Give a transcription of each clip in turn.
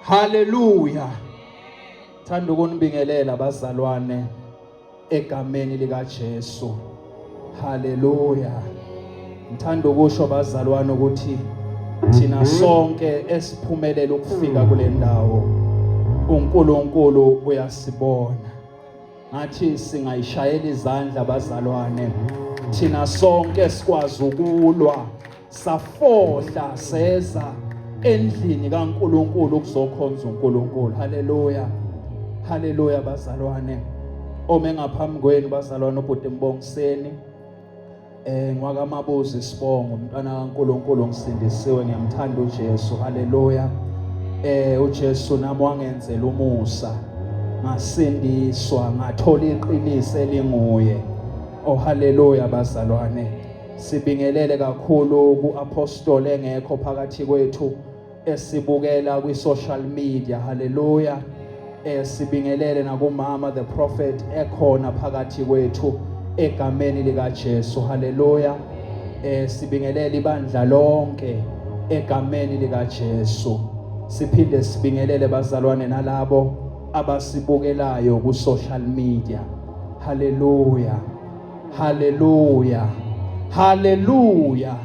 Haleluya. Thanda ukunibingelela bazalwane egameni lika Jesu. Haleluya. Ngithanda ukusho bazalwane ukuthi thina sonke esiphumelela ukufika kule ndawo uNkulunkulu uyasibona. Ngathi singayishayela izandla bazalwane. Thina sonke sikwazi ukulwa safohla seza endlini kaNkuluNkulu ukuzokhonza uNkulunkulu. Haleluya, haleluya bazalwane. Ome ngaphambi kwenu bazalwane ubhuti Mbongiseni, ngwakamabuzi isibongo, umntwana kaNkuluNkulu, ngisindisiwe, ngiyamthanda uJesu. Haleluya. UJesu nami wangenzela umusa, ngasindiswa, ngathola iqiniso elinguye. Oh haleluya bazalwane. Sibingelele kakhulu ku-apostoli engekho phakathi kwethu esibukela kwi-social media. Haleluya. Sibingelele nakumama the prophet ekhona phakathi kwethu egameni lika Jesu. Haleluya. Sibingelele ibandla lonke egameni lika Jesu. Siphinde sibingelele bazalwane nalabo abasibukelayo ku social media. Haleluya. Haleluya. Haleluya.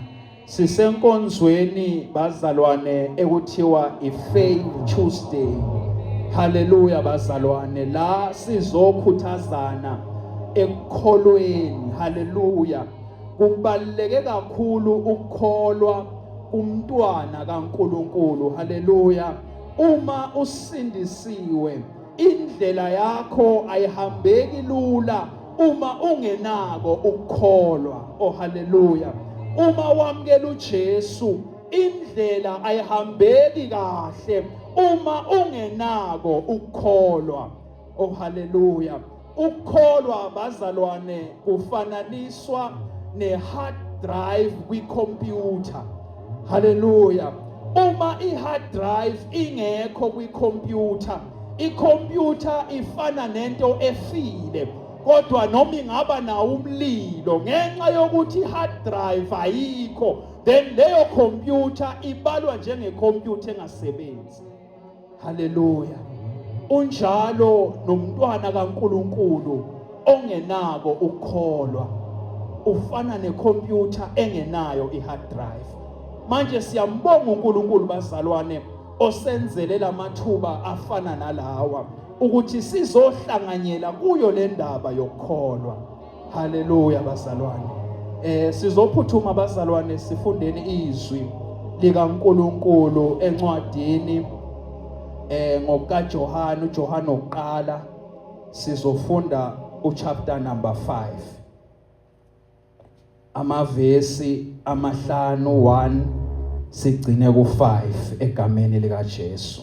Sisenkonzweni bazalwane ekuthiwa iFaith Tuesday. Haleluya bazalwane, la sizokhuthazana ekukholweni. Haleluya. Kubaluleke kakhulu ukukholwa umntwana kaNkuluNkulu. Haleluya. Uma usindisiwe indlela yakho ayihambeki lula uma ungenako ukukholwa. Oh haleluya. Uma wamukela uJesu indlela ayihambeki kahle uma ungenako ukukholwa. Oh haleluya. Ukukholwa bazalwane kufananiswa ne-hard drive kwikhompyutha. Haleluya. Uma i-hard drive ingekho kwikhompyutha, ikhompyutha ifana nento efile, kodwa noma ingaba nawo umlilo, ngenxa yokuthi i-hard drive ayikho, then leyo khompyutha ibalwa njengekhompyutha engasebenzi. Haleluya. Unjalo nomntwana kaNkuluNkulu ongenako ukukholwa, ufana nekhompyutha engenayo i-hard drive. Manje siyambonga uNkulunkulu bazalwane osenzele lamathuba afana nalawa ukuthi sizohlanganyela kuyo le ndaba yokukholwa. Haleluya bazalwane. Sizophuthuma bazalwane sifundeni izwi likaNkuluNkulu encwadini ngokukaJohane, uJohane oqala, sizofunda uchapter number 5 amavesi amahlanu 1 sigcine ku5 egameni lika Jesu.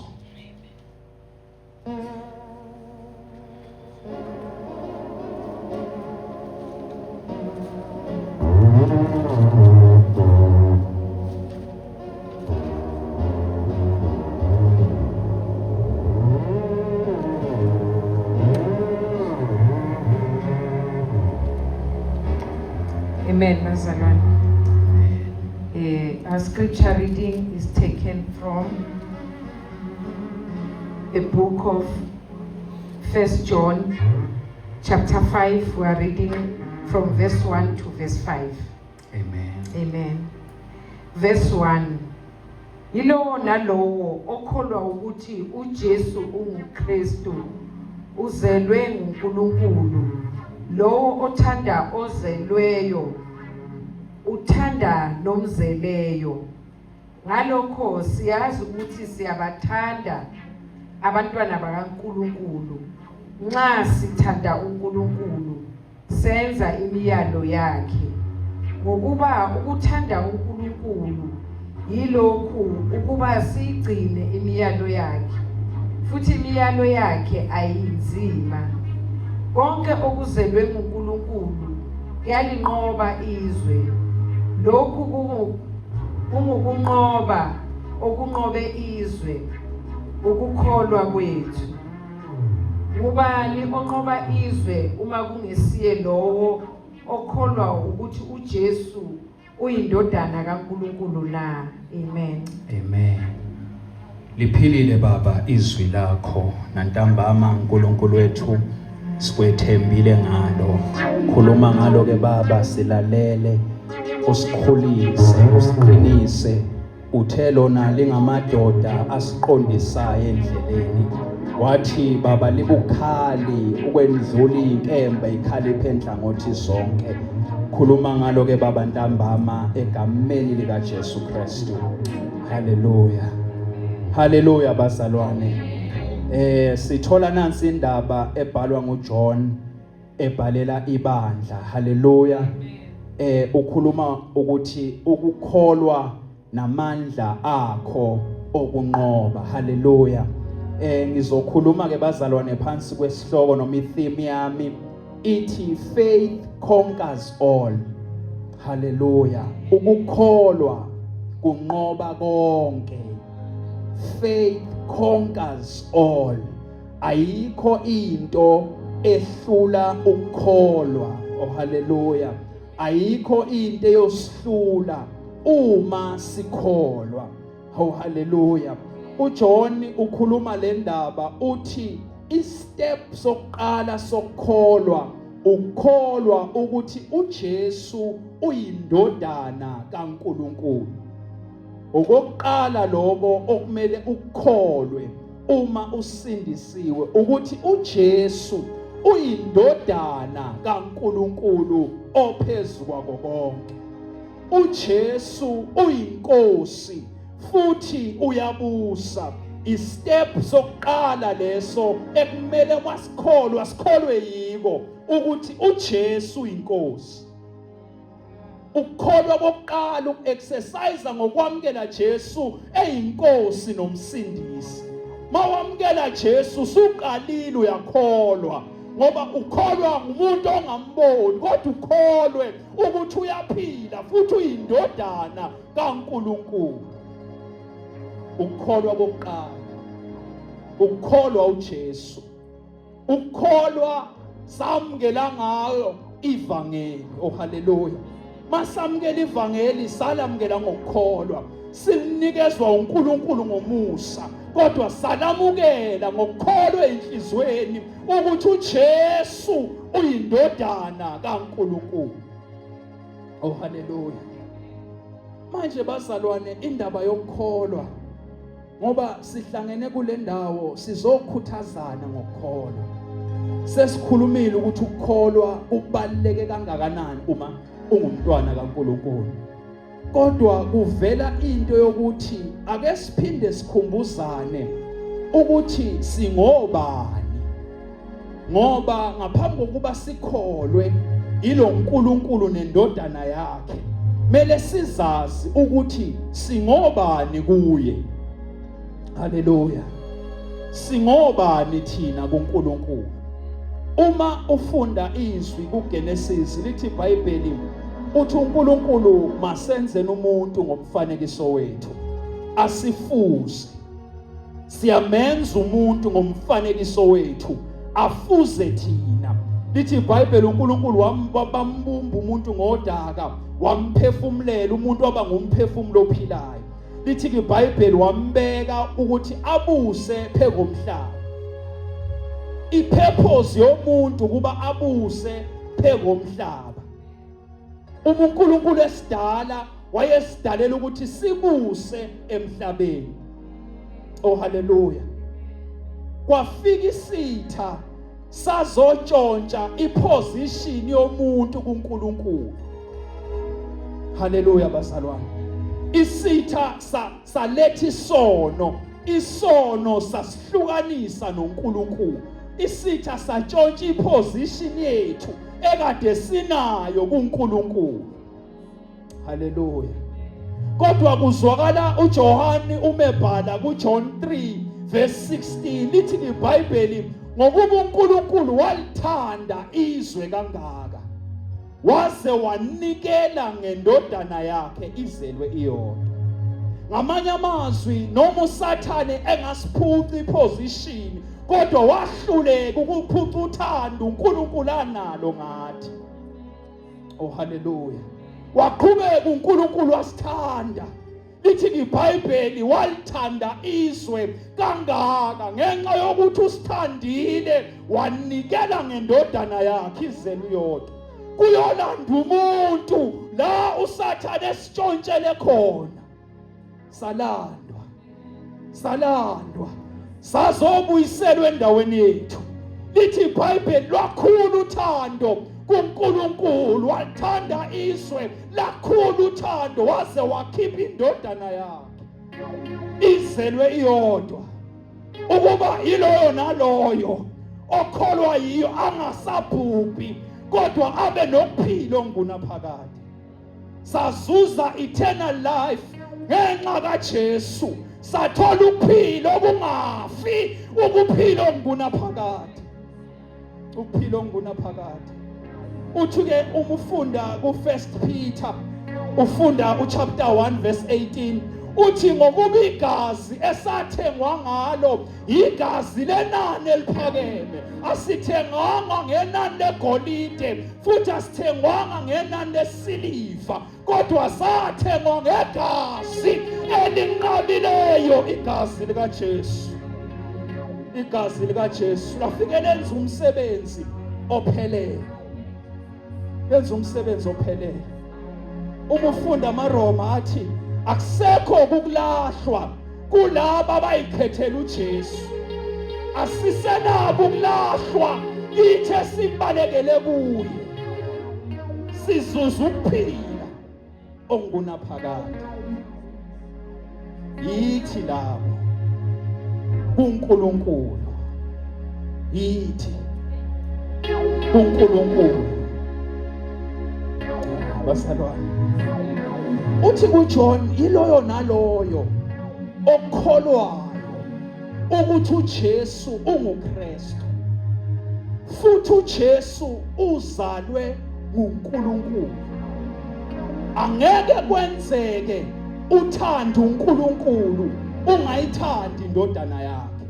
Amen, bazalwane. Our scripture reading is taken from the book of 1 John, chapter 5. We are reading from verse 1 to verse 5. Amen. Amen. Verse 1. Yilowo nalowo okholwa ukuthi uJesu unguKristu uzelwe nguNkulunkulu. Lowo othanda ozelweyo uthanda nomzeleyo. Ngalokho siyazi ukuthi siyabathanda abantwana bakaNkulunkulu nxa sithanda uNkulunkulu senza imiyalo yakhe. Ngokuba ukuthanda uNkulunkulu yilokhu ukuba siyigcine imiyalo yakhe, futhi imiyalo yakhe ayinzima. Konke okuzelwe nguNkulunkulu kuyalinqoba izwe. Lokhu kungukunqoba okunqobe izwe, ukukholwa kwethu. Ngubani onqoba izwe uma kungesiye lowo okholwa ukuthi uJesu uyindodana kaNkulunkulu na? Amen. Amen. Liphilile Baba izwi lakho nantambama uNkulunkulu wethu sikwethembile ngalo. Khuluma ngalo ke Baba, silalele, usikhulise, usiqinise. Uthe lona lingamadoda asiqondisayo endleleni. Wathi Baba libukhali ukwendlula inkemba ikhaliphe enhlangothi zonke. Khuluma ngalo ke Baba ntambama egameni lika Jesu Kristu. Haleluya. Haleluya bazalwane. Sithola nansi indaba ebhalwa nguJohn ebhalela ibandla. Haleluya. Ukhuluma ukuthi ukukholwa namandla akho okunqoba. Haleluya. Ngizokhuluma ke bazalwane phansi kwesihloko noma itheme yami ithi faith conquers all. Haleluya. Ukukholwa kunqoba konke. Faith conquers all. Ayikho into ehlula ukukholwa. Oh haleluya. Ayikho into eyosihlula uma sikholwa. Oh haleluya. uJohn ukhuluma le ndaba uthi istep sokuqala sokukholwa ukukholwa ukuthi uJesu uyindodana kaNkuluNkulu. Okokuqala lokho okumele ukukholwe uma usindisiwe ukuthi uJesu uyindodana kaNkuluNkulu ophezu kwako konke. uJesu uyinkosi futhi uyabusa. Istep sokuqala leso ekumele kwasikholwa sikholwe yiko ukuthi uJesu uyinkosi. Ukukholwa kokuqala uku-exercise ngokwamukela Jesu eyinkosi nomsindisi. Mawamukela Jesu suqalile uyakholwa ngoba ukholwa ngumuntu ongamboni kodwa ukholwe ukuthi uyaphila futhi uyindodana kaNkuluNkulu. Ukukholwa kokuqala ukukholwa uJesu, ukukholwa samukela ngayo ivangeli. Oh haleluya. Masamukela ivangeli salamukela ngokukholwa, silinikezwa uNkulunkulu ngomusa, kodwa salamukela ngokukholwa enhlizweni ukuthi uJesu uyindodana kaNkulunkulu. Oh haleluya. Manje bazalwane, indaba yokukholwa, ngoba sihlangene kule ndawo sizokhuthazana ngokukholwa. Sesikhulumile ukuthi ukukholwa kubaluleke kangakanani uma ungumntwana kaNkulunkulu. Kodwa kuvela into yokuthi ake siphinde sikhumbuzane ukuthi singobani, ngoba ngaphambi kokuba sikholwe ilo nkulunkulu nendodana yakhe mele sizazi ukuthi singobani kuye. Haleluya. Singobani thina kuNkulunkulu? Uma ufunda izwi kuGenesis lithi iBhayibheli uthi uNkulunkulu masenzeni umuntu ngomfanekiso wethu, asifuze. Siyamenza umuntu ngomfanekiso wethu afuze thina. Lithi iBhayibheli uNkulunkulu wambumba umuntu ngodaka, wamphefumulela umuntu waba ngumphefumulo ophilayo. Lithi iBhayibheli wambeka ukuthi abuse phekomhlaba. Ipurpose yomuntu kuba abuse phekomhlaba. Uma uNkulunkulu esidala wayesidalela ukuthi sibuse emhlabeni. Oh haleluya. Kwafika isitha sazotshontsha iposition yomuntu kuNkulunkulu. Haleluya bazalwane. Isitha saletha isono, isono sasihlukanisa noNkulunkulu. Isitha satshontsha iposition yethu ekade sinayo kuNkulunkulu. Haleluya. Kodwa kuzwakala uJohane umebhala kuJohn 3 verse 16 lithi iBhayibheli ngokuba uNkulunkulu walithanda izwe kangaka waze wanikela ngendodana yakhe izelwe iyodwa. Ngamanye amazwi noma uSathane engasiphuca iposition kodwa wahluleka ukuphuca uthando uNkulunkulu analo ngathi. Oh haleluya. Waqhubeka uNkulunkulu wasithanda. Lithi iBhayibheli walithanda izwe kangaka ngenxa yokuthi usithandile wanikela ngendodana yakhe izelu yodwa. Kuyolanda umuntu la uSathane esitshontshele khona. Salandwa. Salandwa. Sazobuyiselwa endaweni yethu. Lithi iBhayibheli lwakhula uthando kuNkulunkulu, walithanda izwe, lakhula uthando waze wakhipha indodana yakhe izelwe iyodwa ukuba yiloyo naloyo okholwa yiyo angasabhubhi kodwa abe nokuphila ongunaphakade. Sazuza eternal life ngenxa kaJesu, sathola ukuphila okungafi, ukuphila okungunaphakade, ukuphila okungunaphakade. Uthi ke uma ufunda ku First Peter, ufunda uchapter 1 verse 18, uthi ngokuba igazi esathengwa ngalo igazi lenani eliphakeme, asithengwanga ngenani legolide futhi asithengwanga ngenani lesiliva, kodwa sathengwa ngegazi elinqabileyo, igazi likaJesu. Igazi likaJesu lafike lenza umsebenzi ophelele, lenza umsebenzi ophelele. Uma ufunda amaRoma athi akusekho ukulahlwa kulaba abayikhethela uJesu, asisenabo ukulahlwa kithe sibalekele kuye, sizuza ukuphila ongunaphakade. Yithi labo kuNkulunkulu, yithi kuNkulunkulu. Bazalwane, uthi kuJohn, yiloyo naloyo okholwayo ukuthi uJesu unguKristu futhi uJesu uzalwe nguNkulunkulu. Angeke kwenzeke uthanda uNkulunkulu ungayithandi indodana yakhe,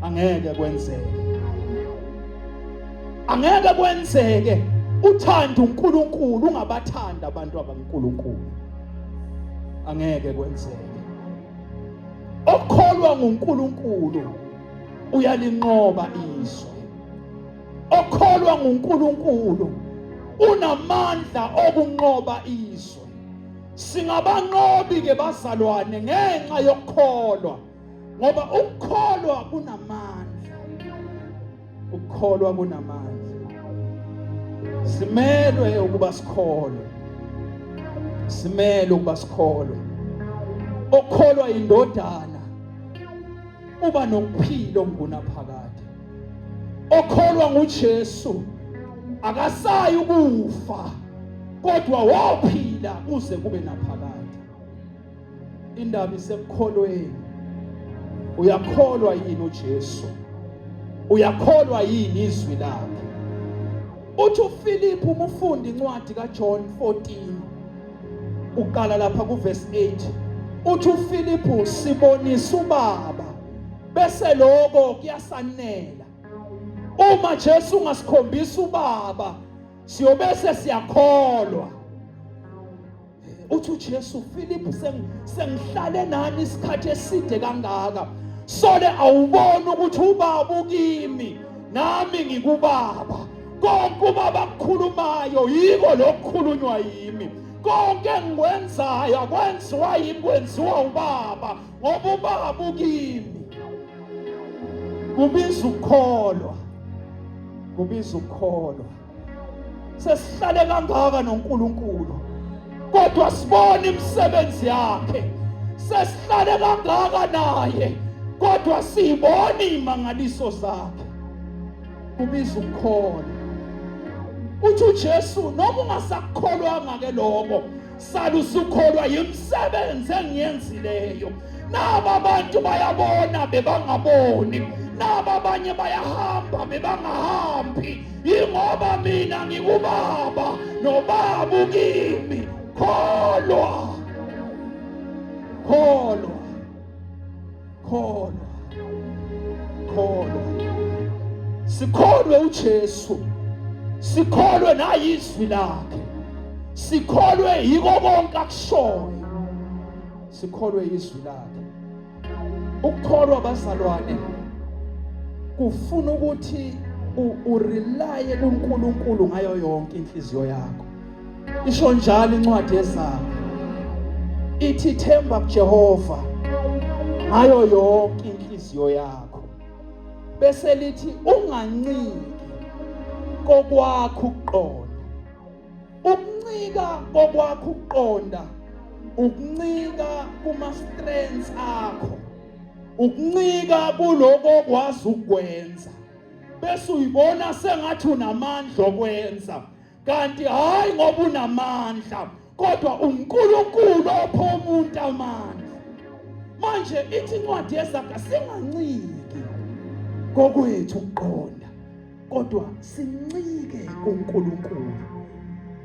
angeke kwenzeke. Angeke kwenzeke uthanda uNkulunkulu ungabathanda abantu abankulunkulu, angeke kwenzeke. Okholwa nguNkulunkulu uyalinqoba izwe. Okholwa nguNkulunkulu unamandla okunqoba izwe. Singabanqobi ke bazalwane ngenxa yokukholwa, ngoba ukukholwa kunamandla. Ukukholwa kunamandla. Simelwe ukuba sikholwe, simelwe ukuba sikholwe. Okholwa indodana uba nokuphila okungunaphakade. Okholwa nguJesu akasayi ukufa kodwa wophila kuze kube naphakade. Indaba isekukholweni. Uyakholwa yini uJesu? Uyakholwa yini izwi lakhe? Uthi uFiliphu uma ufunda incwadi kaJohn 14 uqala lapha kuverse 8, uthi uFiliphu sibonisa uBaba bese lokho kuyasanela. Uma Jesu ungasikhombisa uBaba siyobese siyakholwa. Uthi uJesu, Philip, sengihlale nani isikhathi eside kangaka, sole awuboni ukuthi ubaba ukimi nami ngikubaba. Konke ubaba akukhulumayo yiko lokukhulunywa yimi, konke engikwenzayo akwenziwa yimi, kwenziwa ubaba, ngoba ubaba ukimi. Kubiza ukukholwa, kubiza ukukholwa. Sesihlale kangaka noNkulunkulu kodwa sibona imisebenzi yakhe. Sesihlale kangaka naye kodwa sibona imangaliso zakhe. Kubiza ukukholwa. Uthi uJesu noma ungasakukholwanga ke lokho, sala usukholwa yimisebenzi engiyenzileyo. Naba abantu bayabona bebangaboni, naba abanye bayahamba bebangahambi, yingoba mina ngikubaba nobaba ukimi. Kholwa, kholwa, kholwa, kholwa. Sikholwe uJesu, sikholwe nayizwi lakhe, sikholwe yiko konke akushoyo. Sikholwe izwi lakhe. Ukukholwa bazalwane kufuna ukuthi urelaye kuNkulunkulu ngayo yonke inhliziyo yakho. Isho njalo incwadi yeZaga. Ithi themba kuJehova ngayo yonke inhliziyo yakho. Bese lithi unganciki kokwakho ukuqonda. Ukuncika kokwakho ukuqonda ukuncika kuma strengths akho. Ukuncika kuloko okwazi ukwenza. Bese uyibona sengathi unamandla okwenza. Kanti hayi ngoba unamandla kodwa uNkulunkulu opha umuntu amandla. Manje ithi incwadi yeZaga singanciki kokwethu ukuqonda kodwa sincike kuNkulunkulu.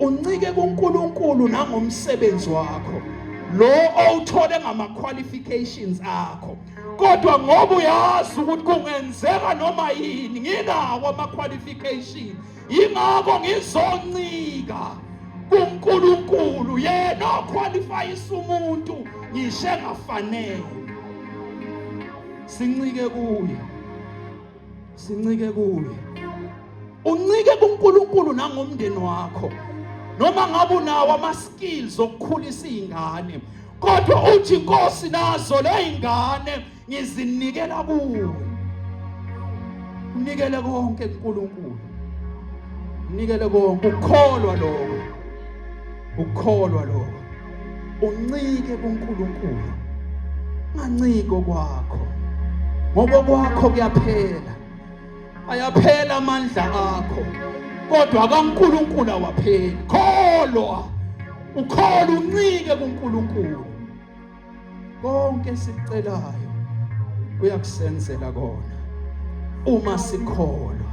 Uncike kuNkulunkulu nangomsebenzi wakho lo owuthole ngama qualifications akho kodwa ngoba uyazi ukuthi kungenzeka noma yini nginawo ama qualifications Yingakho ngizoncika kuNkulunkulu yena oqualifyisa umuntu ngisho engafanele. Sincike kuye. Sincike kuye. Uncike kuNkulunkulu nangomndeni wakho. Noma ngabe unawo ama skills okukhulisa izingane kodwa uthi inkosi nazo lezingane ngizinikela kuwe unikele konke kuNkulunkulu unikele konke ukukholwa lokho ukukholwa lokho uncike kuNkulunkulu nganciko kwakho ngoba kwakho kuyaphela ayaphela amandla akho kodwa kaNkulunkulu awapheli kholwa ukholwa uncike kuNkulunkulu Konke esikucelayo uyakusenzela kona uma sikholwa.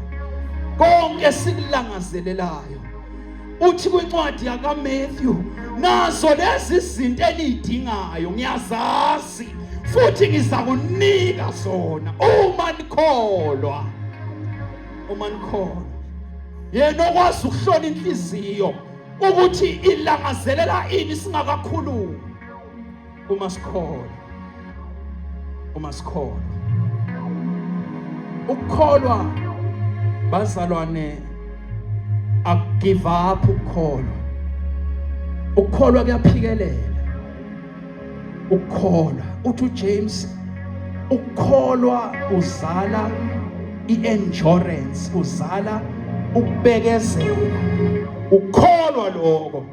Konke esikulangazelelayo uthi kwincwadi yakaMatthew nazo lezi zinto enidingayo ngiyazazi futhi ngizakunika zona uma nikholwa uma nikholwa yena okwazi ukuhlola inhliziyo ukuthi ilangazelela ini singakakhulumi uma sikholwa uma sikholwa ukukholwa bazalwane akugive up ukukholwa ukukholwa kuyaphikelela ukukholwa uthi uJames ukukholwa uzala iendurance uzala ukubekezela ukukholwa lokho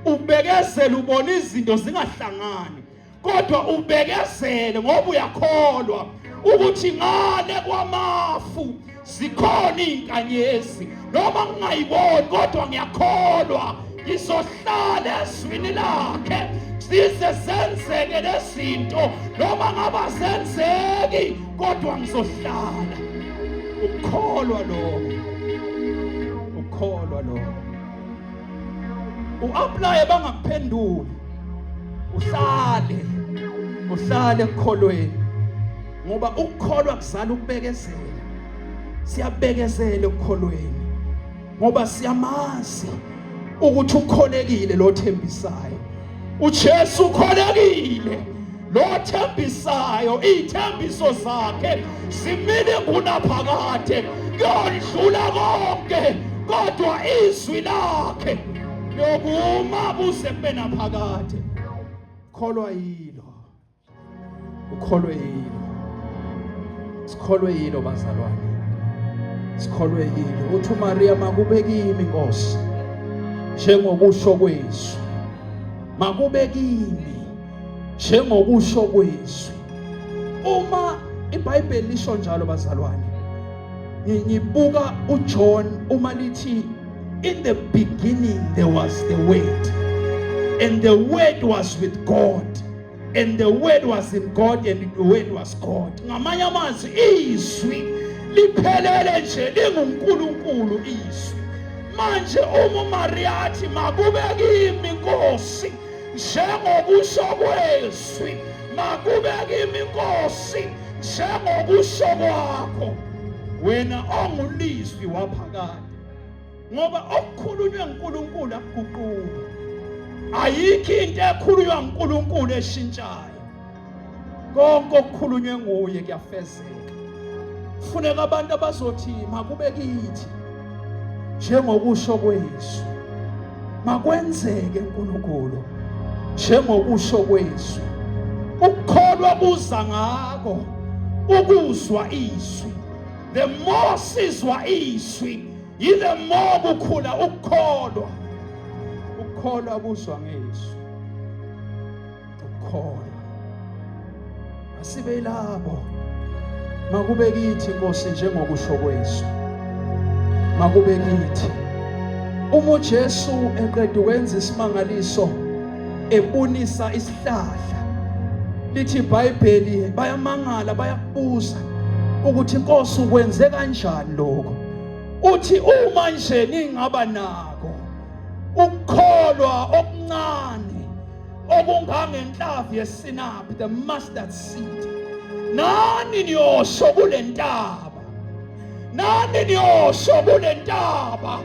ubekezela ubona izinto zingahlangani kodwa ubekezele ngoba uyakholwa ukuthi ngale kwamafu zikhona izinkanyezi noma ngingayiboni kodwa ngiyakholwa ngizohlala ezwini lakhe zize zenzeke lezinto noma ngaba zenzeki kodwa ngizohlala ukukholwa lokho ukukholwa lokho uapply bangakuphenduli uhlale uhlale ekukholweni ngoba ukukholwa kuzala ukubekezela siyabekezela ekukholweni ngoba siyamazi ukuthi ukholekile lo thembisayo uJesu ukholekile lo thembisayo iy'thembiso zakhe zimile ngunaphakade kuyondlula konke kodwa izwi lakhe liyokuma kuze kube naphakade kholwa yilo ukholwe yilo sikholwe yilo bazalwane sikholwe yilo uthi uMaria makube kimi Nkosi njengokusho kwezwi makube kimi njengokusho kwezwi uma iBhayibheli lisho njalo bazalwane ngibuka uJohn uma lithi in the beginning there was the word and the word was with God and the word was in God and the word was God ngamanye amazwi izwi liphelele nje linguNkulunkulu izwi manje uma uMaria athi makube kimi Nkosi njengokusho kwezwi makube kimi Nkosi njengokusho kwakho wena ongulizwi waphakade ngoba okukhulunywe nguNkulunkulu akuguquki ayikho into ekhulunywa nguNkulunkulu eshintshayo. Konke okukhulunywe nguye kuyafezeka. Kufuneka abantu abazothi makube kithi njengokusho kwezwi. Makwenzeke uNkulunkulu njengokusho kwezwi. Ukukholwa kuza ngako ukuzwa izwi. The more sizwa izwi, the more kukhula ukukholwa. Ukukholwa kuzwa ngezwi. Ukukholwa. Asibe labo. Makube kithi Nkosi njengokusho kwezwi. Makube kithi. Uma uJesu eqeda ukwenza isimangaliso ebunisa isihlahla lithi iBhayibheli bayamangala bayakubuza ukuthi inkosi ukwenze kanjani lokho uthi uma nje ningaba nako ukukholwa okuncane okungangenhlavu yesinaphi the mustard seed nani niyosho kule ntaba nani niyosho kule ntaba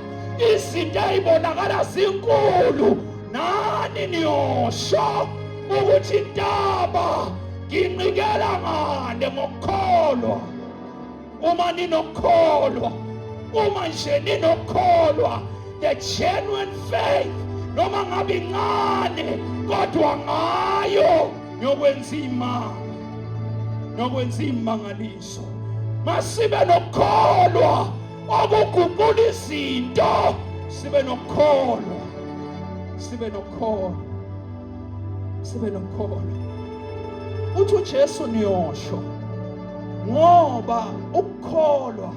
izinto ey'bonakala zinkulu nani niyosho ukuthi intaba nginqikela ngale ngokukholwa uma ninokukholwa uma nje ninokukholwa the genuine faith noma ngabe incane kodwa ngayo niyokwenza imali nokwenza imangaliso masibe nokukholwa okuguqula izinto sibe nokukholwa sibe nokukholwa sibe nokukholwa uthi uJesu niyosho ngoba ukukholwa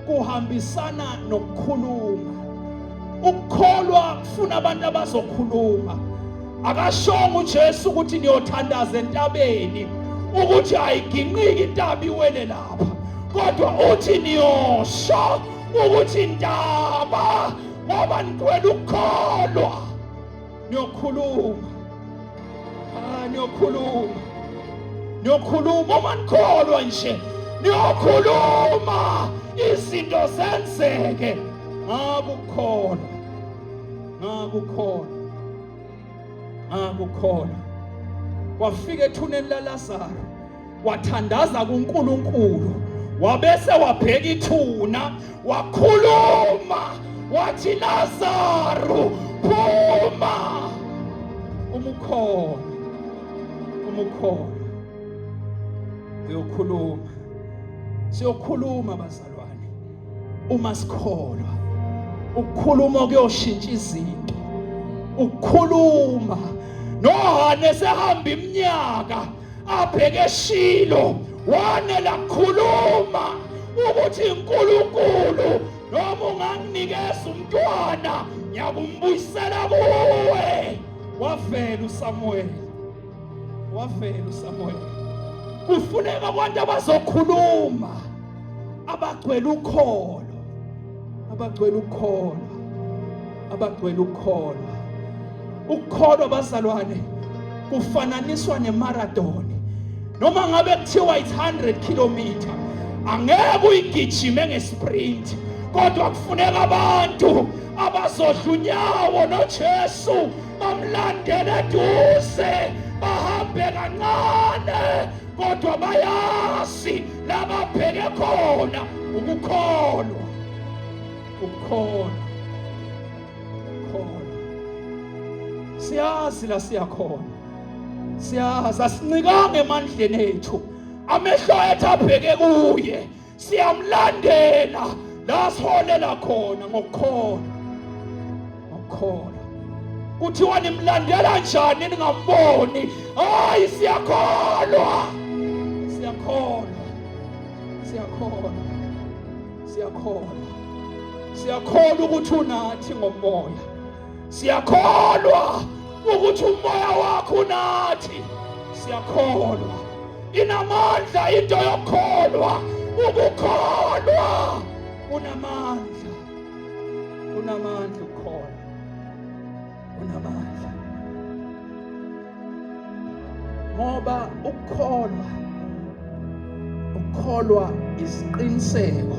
kuhambisana nokukhuluma ukukholwa kufuna abantu abazokhuluma akashongo uJesu ukuthi niyothandaza entabeni ukuthi ayiginqiki intaba iwele lapha kodwa uthi niyosho ukuthi intaba ngoba nigcwele ukukholwa niyokhuluma ah niyokhuluma niyokhuluma uma nikholwa nje niyokhuluma izinto zenzeke ngakukholwa ngakukholwa ngakukholwa wafika ethuneni laLazaro wathandaza kuNkulunkulu wabese wabheka ithuna wakhuluma wathi Lazaru phuma umukhona umukhona uyokhuluma siyokhuluma bazalwane uma sikholwa ukukhuluma kuyoshintsha izinto ukukhuluma noHane sehamba iminyaka abheke eShilo wanela kukhuluma ukuthi uNkulunkulu noma unganginikeza umntwana ngiyakumbuyisela kuwe wavela uSamuel wavela uSamuel kufuneka abantu abazokhuluma abagcwele ukholo abagcwele ukholo abagcwele ukukholwa ukukholwa bazalwane kufananiswa nemarathon noma ngabe kuthiwa it's 100 kilometer angeke uyigijime ngesprint kodwa kufuneka abantu abazodla unyawo noJesu bamlandele eduze bahambe kancane kodwa bayazi lababheke khona ukukholwa ukukholwa khona siyazi la siyakhona siyazi asincikanga emandleni ethu amehlo ethu abheke kuye siyamlandela la siholela khona ngokukholwa ngokukholwa kuthiwa nimlandela njani ningamboni hayi siyakholwa siyakholwa siyakholwa Siyakholwa. Siyakholwa ukuthi unathi ngomoya. Siyakholwa ukuthi umoya wakho unathi. Siyakholwa. Inamandla into yokukholwa. Ukukholwa kunamandla. Kunamandla ukukholwa. Kunamandla. Ngoba ukukholwa ukukholwa isiqiniseko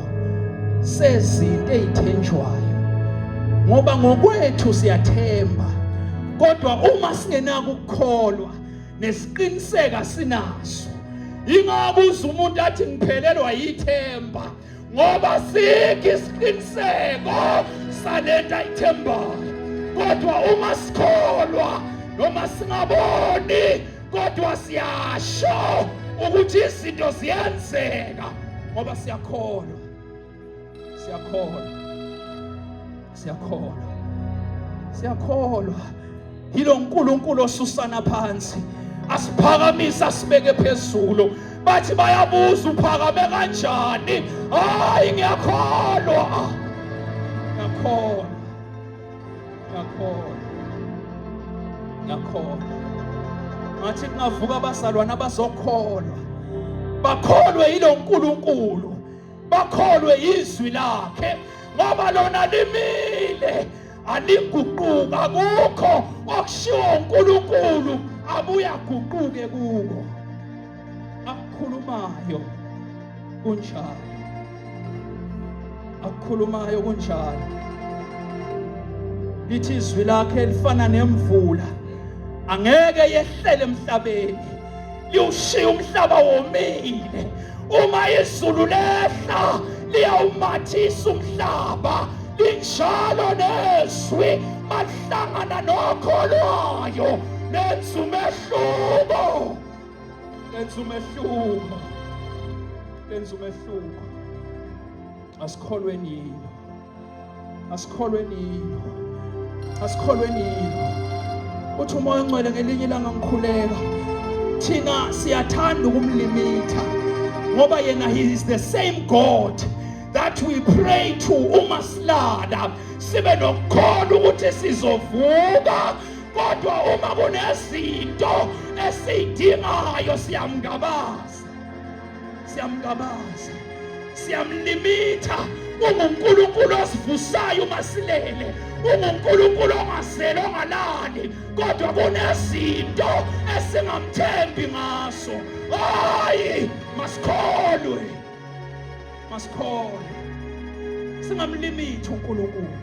sezinto ezithenjwayo ngoba ngokwethu siyathemba kodwa uma singenako ukukholwa Nesiqiniseka sinaso. Ingakho uze umuntu athi ngiphelelwa yithemba ngoba sikho isiqiniseko salento ayithembayo. Kodwa uma sikholwa noma singaboni kodwa siyasho ukuthi izinto ziyenzeka ngoba siyakholwa. Siyakholwa. Siyakholwa. Siyakholwa. Yilo uNkulunkulu osusana phansi. Asiphakamisa sibeke phezulu. Bathi bayabuza uphakame kanjani? Hayi ngiyakholwa. Ngiyakholwa. Ngiyakholwa. Ngiyakholwa. Ngathi kungavuka abazalwana abazokholwa. Bakholwe yilo uNkulunkulu. Bakholwe izwi lakhe ngoba lona limile aliguquka akukho okushiwo uNkulunkulu abuye aguquke kuko akukhulumayo kunjalo akukhulumayo kunjalo lithi izwi lakhe lifana nemvula angeke yehlele emhlabeni liwushiya umhlaba womile uma izulu lehla liyawumathisa umhlaba linjalo nezwi mahlangana nokholwayo lenza umehluko lenza umehluko lenza umehluko asikholweni yilo Asikholweni yilo. Asikholweni yilo. Uthi uMoya oNgcwele ngelinye ilanga ngikhuleka. Thina siyathanda ukumlimitha ngoba yena he is the same God that we pray to uma silala sibe nokukholwa ukuthi sizovuka kodwa uma kunezinto esiyidingayo siyamngabaza siyamngabaza siyamlimitha unguNkulunkulu osivusayo uma silele unguNkulunkulu ongazeli ongalali kodwa kunezinto esingamthembi ngazo hayi masikholwe masikholwe singamlimithi uNkulunkulu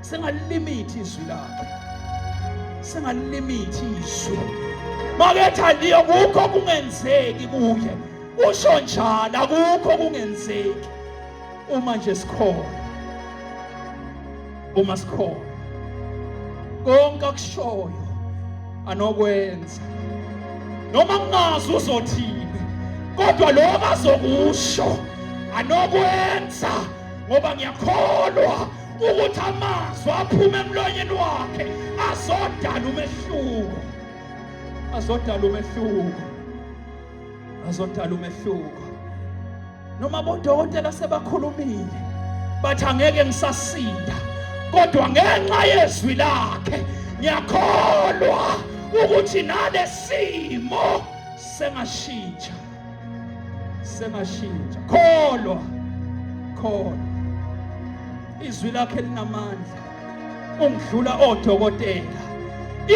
singalimithi izwi lakhe singalimithi izwi maketha liyo kukho kungenzeki kuye usho njalo akukho kungenzeki uma nje sikhona uma sikhona konke akushoyo anokwenza noma kungazi uzothini kodwa lokho azokusho anokwenza ngoba ngiyakholwa ukuthi amazwi aphuma emlonyeni wakhe azodala umehluko azodala umehluko azodala umehluko noma bodokotela sebakhulumile bathi angeke ngisasinda kodwa ngenxa yezwi lakhe ngiyakholwa ukuthi nalesimo sengashintsha sengashintsha kholwa kholwa izwi lakhe linamandla ungidlula odokotela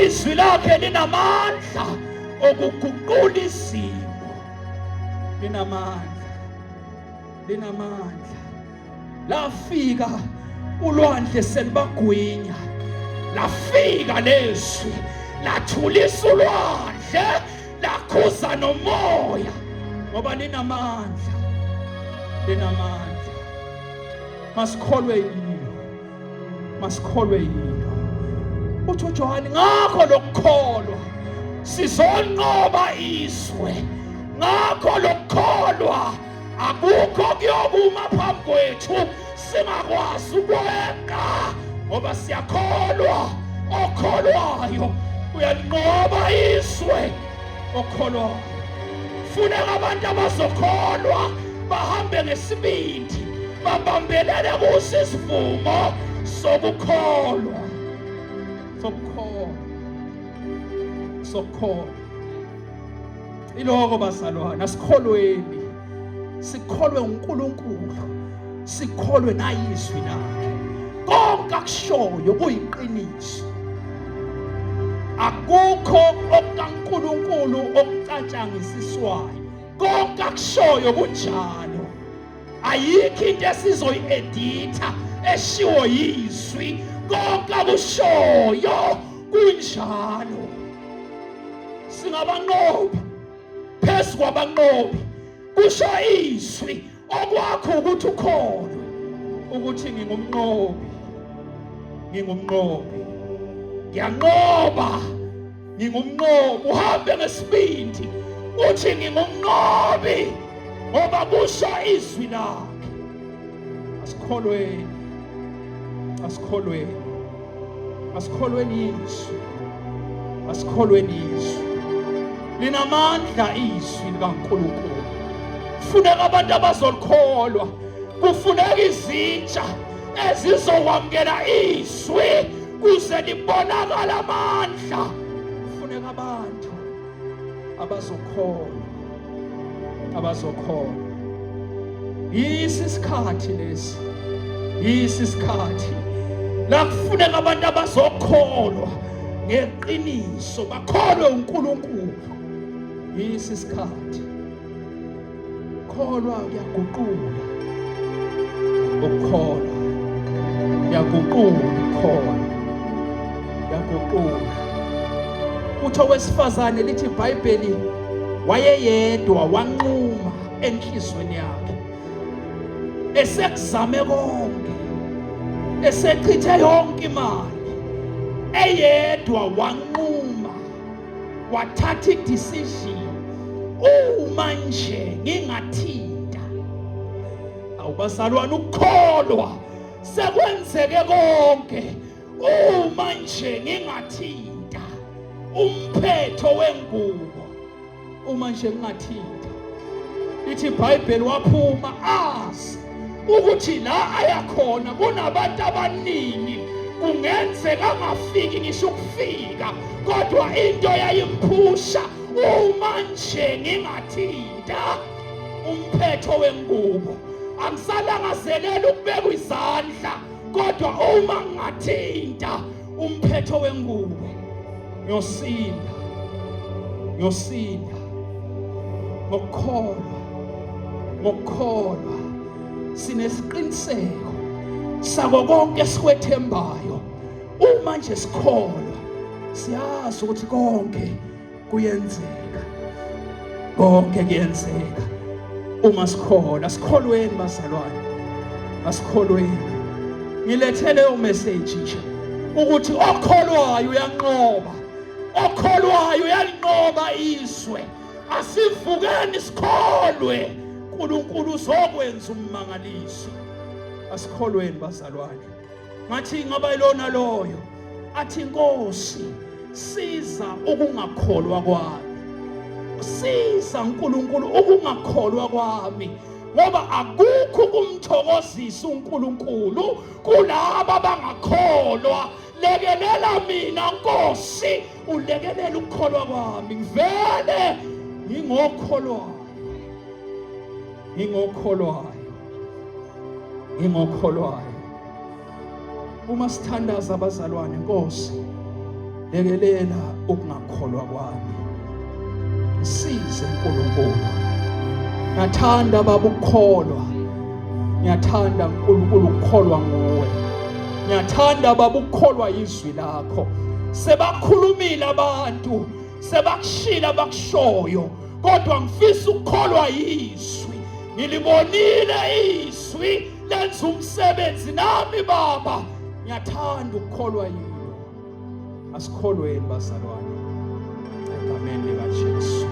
izwi lakhe linamandla okuguqula izimo linamandla linamandla lafika ulwandle selibagwinya lafika lezwi lathulisa ulwandle lakhuza nomoya ngoba linamandla linamandla masikholwe yilo masikholwe yilo uthi uJohane ngakho lokukholwa sizonqoba izwe ngakho lokukholwa akukho kuyokuma phambi kwethu singakwazi ukweqa ngoba siyakholwa okholwayo uyalinqoba izwe okholwayo funeka abantu abazokholwa bahambe ngesibindi babambelele kuso isivumo sokukholwa sokukholwa sokukholwa Iloko bazalwane asikholweni sikholwe uNkulunkulu sikholwe nayizwi lakhe konke akushoyo kuyiqiniso akukho okukaNkulunkulu okucatshangisiswayo konke akushoyo kunjalo ayikho into esizoyi-editha eshiwo yizwi konke akushoyo kunjalo. Singabanqobi phezu kwabanqobi. Kusho izwi okwakho ukuthi ukholwe ukuthi ngingumnqobi, ngingumnqobi, ngiyanqoba, ngingumnqobi. Uhambe ngesibindi uthi ngingumnqobi ngoba kusho izwi lakhe. Asikholweni, asikholweni, asikholweni izwi, asikholweni izwi. Linamandla izwi likaNkulunkulu. Kufuneka abantu abazolikholwa, kufuneka izitsha ezizokwamukela izwi kuze libonakale amandla. Kufuneka abantu abazokholwa, abazokholwa. Yisi isikhathi lesi, yisi isikhathi la kufuneka abantu abazokholwa ngeqiniso, bakholwe uNkulunkulu. Yisi isikhathi. Kholwa kuyaguqula, ukukholwa kuyaguqula, ukukholwa kuyaguqula. Uthi owesifazane, lithi iBhayibheli, wayeyedwa, wanquma enhlizweni yakhe, esekuzame konke, esechithe yonke imali, eyedwa wanquma, wathatha i-decision, uma nje ngingathinta. Awubazalwane, ukukholwa sekwenzeke konke. Uma nje ngingathinta umphetho wengubo, uma nje ngingathinta, ithi iBhayibheli waphuma azi ukuthi la ayakhona kunabantu abaningi, kungenzeka angafiki ngisho ukufika, kodwa into yayimphusha, uma nje ngingathinta umphetho wengubo, angisalangazelela ukubekwa izandla, kodwa uma ngingathinta umphetho wengubo ngiyosinda, ngiyosinda. Ngokukholwa, ngokukholwa sinesiqiniseko sako konke esikwethembayo. Uma nje sikholwa, siyazi ukuthi konke kuyenzeka, konke kuyenzeka uma sikholwa. Sikholweni bazalwane, asikholweni. Ngilethe leyo message nje ukuthi okholwayo uyanqoba, okholwayo uyalinqoba izwe. Asivukeni sikholwe, uNkulunkulu uzokwenza ummangaliso. Asikholweni bazalwane. Ngathi ngaba ilona loyo athi, Nkosi, siza ukungakholwa kwami, siza uNkulunkulu ukungakholwa kwami, ngoba akukho ukumthokozisa uNkulunkulu kulaba abangakholwa. Lekelela mina Nkosi, ulekelela ukukholwa kwami, ngivele ngingokholwayo, ngingokholwayo, ngingokholwayo. Uma sithandaza abazalwane, Nkosi, lekelela ukungakholwa kwami, ngisize uNkulunkulu. Ngathanda baba ukukholwa, ngiyathanda uNkulunkulu ukukholwa nguwe, ngiyathanda baba ukukholwa izwi lakho. Sebakhulumile abantu, sebakushila abakushoyo, kodwa ngifisa ukukholwa izwi. Ngilibonile izwi lenza umsebenzi nami baba, ngiyathanda ukukholwa yilo. Asikholweni bazalwane, egameni likaJesu.